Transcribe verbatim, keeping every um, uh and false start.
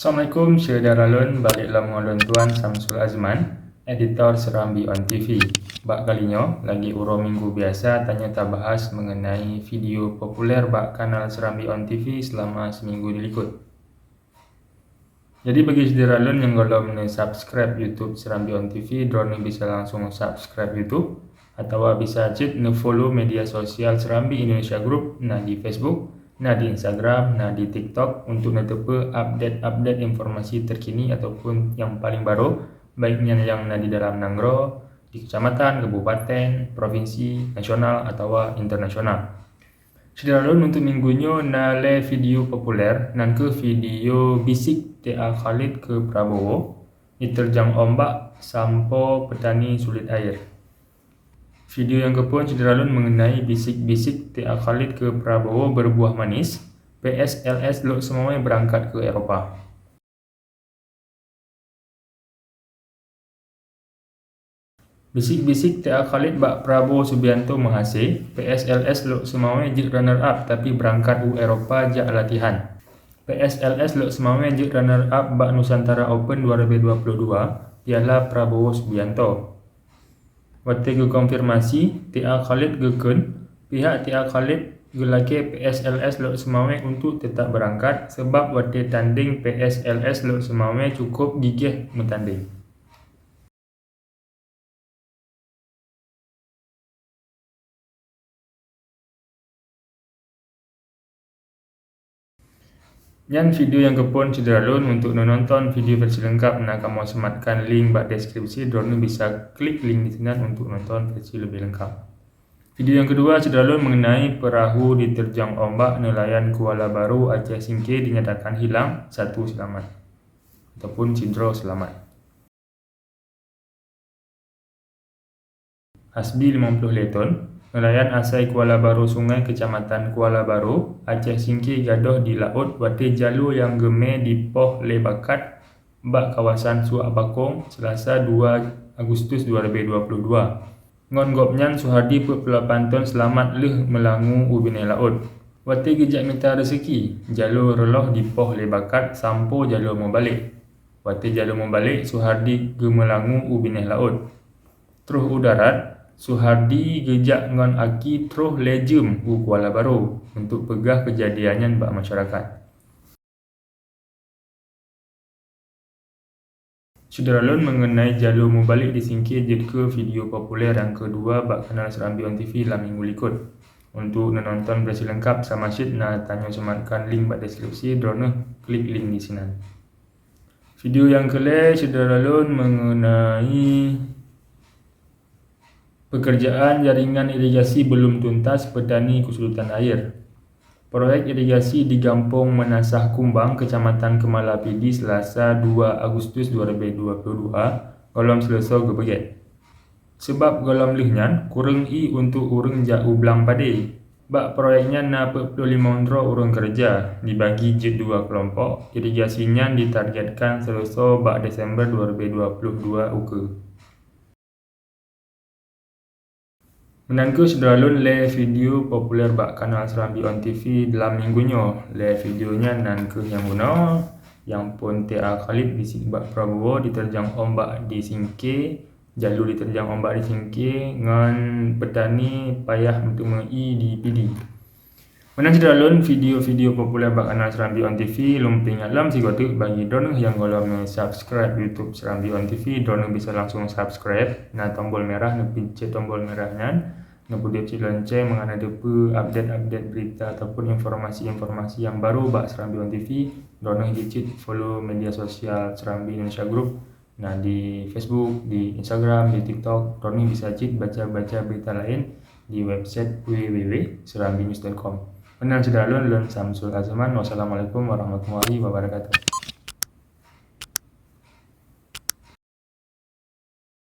Assalamualaikum syedara lôn, balek lom ngon lôn Tuan Samsul Azman, editor Serambi On T V. Bak kali nyoe, lagèe uroe minggu biasa, tanyoe tabahas mengenai video populer bak kanal Serambi On T V selama seminggu dilikot. Jadi bagi syedara lôn nyang gohlom neusubscribe YouTube Serambi On T V, droeneuh bisa langsung subscribe YouTube. Atawa bisa cit neufollow media sosial Serambi Indonesia Group, na di Facebook, na di Instagram, na di TikTok untuk neuteupeue update-update informasi terkini ataupun nyang paleng barô, baik nyan nyang na di dalam nanggroe, di kecamatan, kabupaten, provinsi, nasional atawa internasional. Syedara lôn, untuk minggu nyoe na lhèe video populer, nan kheueh video Bisik T A Khalid keu Prabowo, Diterjang ombak sampoe petani sulit air. Video nyang keuphôn syedara lôn mengenai bisik-bisik T A Khalid keu Prabowo berbuah manis, P S L S Lhokseumawe berangkat keu Eropa. Bisik-bisik T A Khalid bak Prabowo Subianto meuhase, P S L S Lhokseumawe jeuet runner up tapi berangkat u Eropa jak latihan. P S L S Lhokseumawe jeuet runner up bak Nusantara Open dua ribu dua puluh dua, Piala Prabowo Subianto. Watèe geukonfirmasi, T A Khalid geukheun, pihak T A Khalid geulakèe P S L S Lhokseumawe untuk teutap beurangkat, seubab watèe tandeng P S L S Lhokseumawe cukôp gigèh meutandeng. Nyan video nyang keuphôn syedara lôn. Untuk neunonton video versi leungkap na kamoe seumatkan link bak deskripsi, droeneuh bisa klik link disinan untuk nonton versi leubeh leungkap. Video nyang keudua syedara lôn mengenai peurahô diterjang ombak neulayan Kuala Baru Aceh Singkè dinyatakan hilang, satu selamat ataupun sidroe selamat. Hasbi limong ploh lhèe thôn, neulayan asai Kuala Baru Sungai, Kecamatan Kuala Baru, Aceh Singkè gadôh di laôt watèe jaloe nyang geumè dipoh lé bakat bak kawasan Suak Bakong, Selasa dua Agustus dua ribu dua puluh dua. Ngon gobnyan Suhardi peuet ploh lapan thôn seulamat lheueh meulangue u binéh laôt. Watèe geujak mita reuseuki, jaloe reuloh dipoh lé bakat sampoe jaloe mubalek. Watèe jaloe mubalek, Suhardi geumeulangue u binéh laôt. Troh u darat, Suhardi geujak ngon aki troh lhèe jeuem u Kuala Baru untuk peugah keujadian nyan bak masyarakat. Syedara lôn, mengenai jaloe mubalek di Singkè jeuet keu video populer nyang keudua bak kanal Serambi On T V lam minggu likot. Untuk neunonton versi leungkap sama cit na tanyoe seumatkan link bak deskripsi, droeneuh klik link disinan. Video nyang keulhèe syedara lôn mengenai pekerjaan jaringan irigasi belum tuntas, petani kesulitan air. Proyek irigasi di Gampông Meunasah Kumbang, Kecamatan Keumala Pidie, Selasa dua Agustus dua ribu dua puluh dua, gohlom seuleusoe geupeugèt. Seubab gohlom lheueh nyan, kureueng ie untuk ureueng jak u blang padé. Bak proyek nyan na peuet ploh limong droe ureueng keureuja, dibagi jeuet dua keulompok, irigasi nyan ditargetkan seuleusoe bak Desember dua ribu dua puluh dua ukeue. Meunan kheueh syedara lôn lhèe video populer bak kanal Serambi On T V dalam minggu nyoe. Lhèe video nyan nan kheueh nyang bunoe, nyang phôn T A Khalid bisik bak Prabowo, diterjang ombak di Singkè, jaloe diterjang ombak di Singkè, ngon petani payah meuteumèe ie di Pidie. Meunan syedara lôn, video-video populer bak kanal Serambi On T V, lôn peuingat lom sigoe teuk bagi droeneuh nyang gohlom subscribe YouTube Serambi On T V, droeneuh bisa langsung subscribe, na tombol merah, neupencet tombol merah nyan, neupeudeuh cit lonceng mangat neuteupeue update-update berita ataupun informasi-informasi nyang baru bak Serambi On T V, droeneuh jicit follow media sosial Serambi Indonesia Group, na di Facebook, di Instagram, di TikTok, droeneuh bisa cit baca-baca berita laén di website w w w serambinews dot com. Meunan syedara lôn, lôn Samsul Azman. Wassalamualaikum warahmatullahi wabarakatuh.